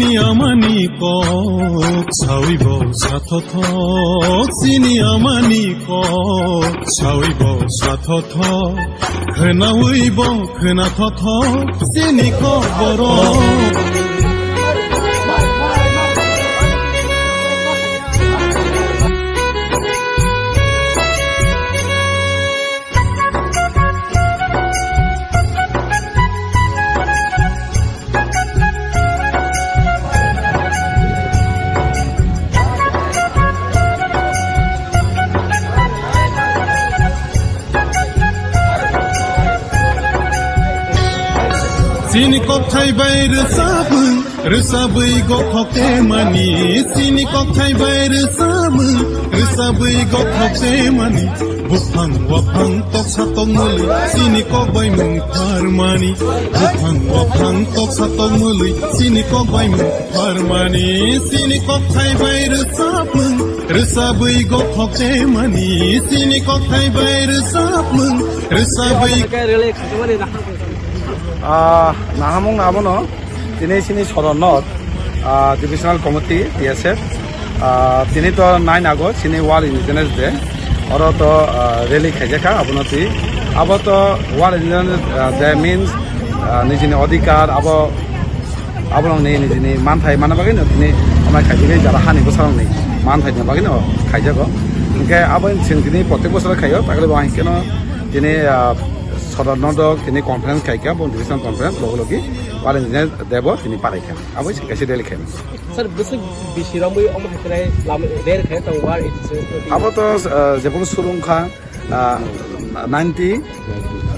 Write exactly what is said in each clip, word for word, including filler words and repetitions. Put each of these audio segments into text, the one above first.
Amani kok sawi bo sathothok, chini amani kok sawi bo sathothok, khwnawi bo khwnathok. Sini kok borok. Chini kokthai bai rwchapmung, rwchapwi gothok temani. Chini kokthai bai rwchapmung, rwchapwi gothok temani. Buphang waphang toksa tokmwlwi, chini kok bai mung pharmani. Buphang waphang toksa tokmwlwi, chini kok bai mung pharmani. Chini kokthai bai rwchapmung, rwchapwi gothok temani. Chini kokthai bai rwchapmung, rwchapwi. Ah, nahamung abono, tini sini Soronot, ah, Divisional Committee, T S F, ah, tini to nine August, sini World Indigenous Day, oro to, ah, rally khaijaka, abono twi, abo to World Indigenous, ah, Day means, ah, nijini odhikar, abo, abo nang ni nijini manthai mana bagwi no tini amai khaijagwi jara hani bwsarok ni manthai ni bagwi no khaijago, hwnkhe abo chwng tini protek bosor khaio, takle bo hinkhe no tini, ah, Soronot tini conference khaikha, bo division conference, logi logi, World Indigenous Day bo tini palaikha. Abo se kaisa rally khaimani. Sir, bwswk bisi romwi omo hai khe lama rare khe tong war incident. Abo to, ah, jebon surung kha, ah, ninety,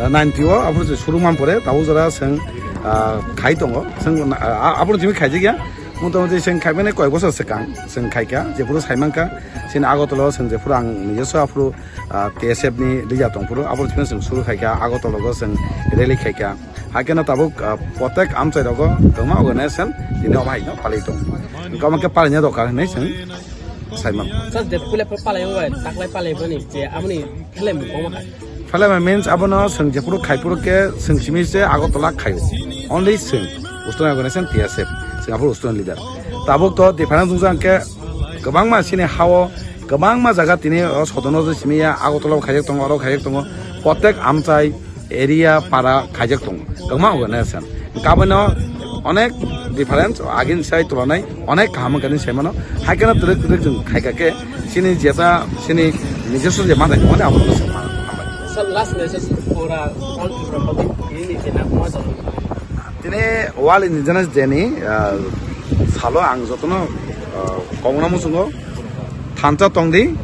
ah, ninety o abo je surung man pore, tabuk jora seng, ah, khai tongo. Seng, ah, abo jimi khaijak ya. Mota moti seng khaimani koi bosor swkang seng khaikha, jephuru saimankha, sini Agartala o seng jephuru ang nijoswa aphuru, ah, T S F ni leader tongphuru, abo jimi seng suru khaikha, Agartala o seng rally khaikha. Hakhe no tabuk, ah, protek amchai rogo kwbangma organization tini omo hai no palai tongo. Wngkha omo khe palai na doka hinwi chwng sai mano. Sir, je pule pule palai o bai, taklai palai bani je amoni phelai mung koma khai. Phelai ma means abono chwng jephuru khai phuru khe chwng simi se Agartala khaio. Only chwng. Student organization T S F. Chwng aphuru student leader. Tabuk to difference wngkha hwnkhe kwbangma chini ha-o kwbangma jaga tini o Soronot simi ya Agartala o khaijak tongo, oro khaijak tongo. Protek amchai area para khaijak tongo, kwbangma organization. Kabui no onek difference, agini sai tulanai onek kaham wngkha hinwi sai mano. Hai kheno twrwk twrwk chwng khaikha khe, chini jeta, chini nijoswa je manthai tongo, abo no chwng mano. Hambai. Sir, last message for, uh, all Tripura public, ini je na koma jalo. Tini World Indigenous Day ni, uh, salo ang jotono, uh, kongna muchungo. Thansa tongdi,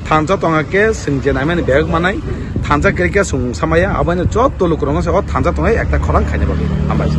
thansa tongha khe chwng je naimani bebak manai, thansa kwrwi khe chwng samaya, abono joto lukurokno se o thansa tongwi ekta khorang khaina bagwi. Hambai.